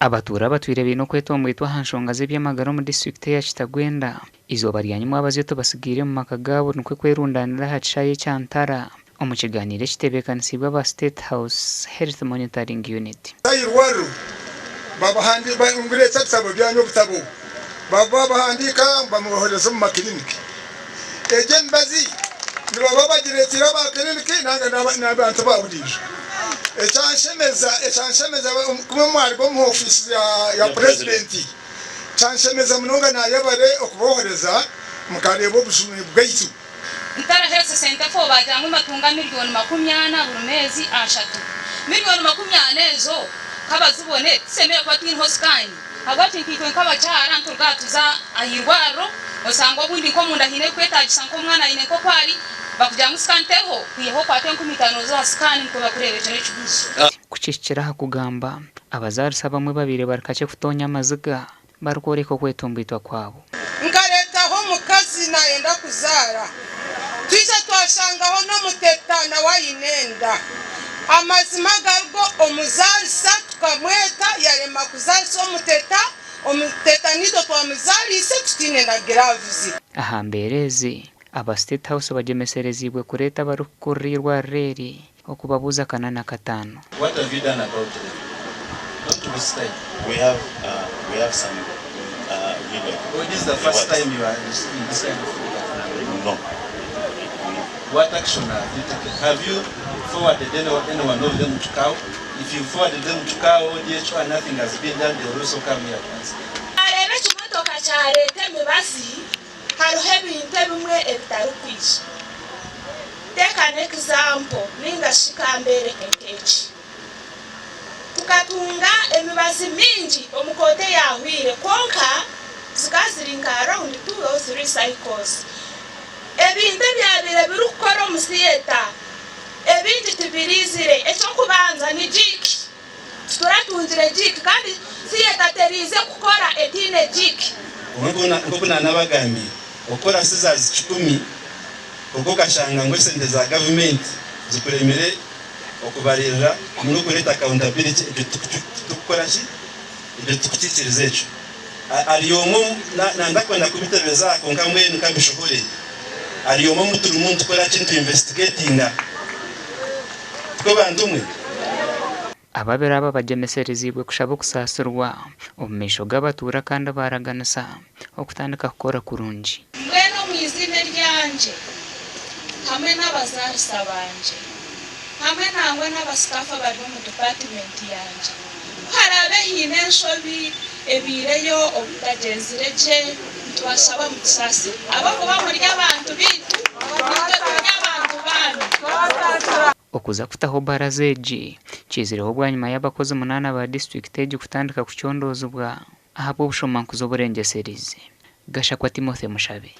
Abatuura abatwire baine okwetomboitwa aha nshonga z'eby'amagara omu disiturikiti eya Kitagwenda, eizooba rya nyimwabazyo tibasigaire omu maka gaabo nikwo kwerundaanira aha kishaayi ekya Ntara omu kigaaniiro ekitebeekanisiibwe aba State House Health Monitoring Unit. Ah'eirwariro ngu reeta ebitabo byanyu obutabo babuhandiika bamwohereza omu makiriniki. Egyo emibazi nibaba bagireeteire aba kiriniki nanga n'abantu aba buriijo. Ekyanshemeza ekyanshemeza kuba mwaruga omu ofiisi ya purezidenti kyanshemeza munonga nayebare okubohereza mukareeba obujune bwaitu. Ntara Health Centre for baagira ngu nibatunga miriyoni 40 buri meezi ashatu. Miriyoni 40 ezo ka bazibone tushemereire kuba twineho sikaani. Ahabwaki nkaitwe nk'abakyara nituruga aha tuza aha irwariro osanga obundi nk'omunda haine ebirikwetaagisa nk'omwana aine nk'oku ari bakugira ngu sikaani teriho kwihaho okwate 5000 oze aha sikaani nikwo bakureeba ekyo n'ekibuuzo. Ku kihikire aha kugamba, abazaarisa abamwe babaire bari kakye kutoonya amaziga barikworeka okwetomboitwa kwabo. Nkareetaho omukazi naayenda kuzaara, twija twashangaho n'omuteta nawe aine enda. Amazima agarigo omuzaarisa tukamweta yarema kuzaarisa omuteta, omuteta naitwe twamuzaariise tutaine na giravuzi. Aha mbeera ezi, aba State House bagyemesereziibwe kureeta abarikukurira eirwariro eri okubabuuza kana na kataano. What have you done about them? Don't waste time. We have uh, we have some uh, women. Oh, this is the first time you are receiving this kind of feedback. No. No. What action have you taken? Have you forwarded any, any one of them to COW? If you forwarded them to COW, DHO, and nothing has been done, they will also come here to answer. Waareeba ekimotoka kyareeta emibazi, hariho ebintu ebimwe ebitarikwija. Teeka n'example ninga shi ka mbereke nk'eki. Tukatunga emibazi mingi omu koota eyaahweire kwonka zikaba ziri nka around two or three cycles. Ebintu ebyabaire birikukora omu theatre ebingi tibiriizire. Eky'okubanza ni Jik. Tituratungire Jik kandi theatre teriize kukora etaine Jik. Nk'oku naanabagambiire, okukora sizaazi kikumi kwonka okashanga ngu esente za gavumenti zikuremire okubariirira hamwe n'okureeta accountability ekyo titukukora ki? Ekyo titukukiikiriza ekyo. Ari omwe nandakwenda kubitebeza aha kwonka mbwenu kabishohore. Ari omwe omu turimu nitukora ki? Nitu investigatinga. Tikwo bantu mwe? Ababiri aba bagyemesereziibwe kushaba okusaasirwa omu maisho g'abatuura kandi baaraganisa okutandika kukora kurungi. Mbwenu omu iziina eryangye, hamwe n'abazaarisa bangye, hamwe nangwa n'abasitaafu abari omu dipatimenti yangye, ku haraabe haine enshobi ebaireyo obutagyenzire gye, nitubashaba mutusaasire. Ahabw'okuba muri abantu baitu, naitwe turi abantu baanyu. Okuza kutaho baraza egi kiizireho bwanyima y'abakozi munaana ba disiturikiti egi kutandika kucondoozibwa ahabw'obushomankuzi oburengyesereize. Gashakwa Timothy Mushabe.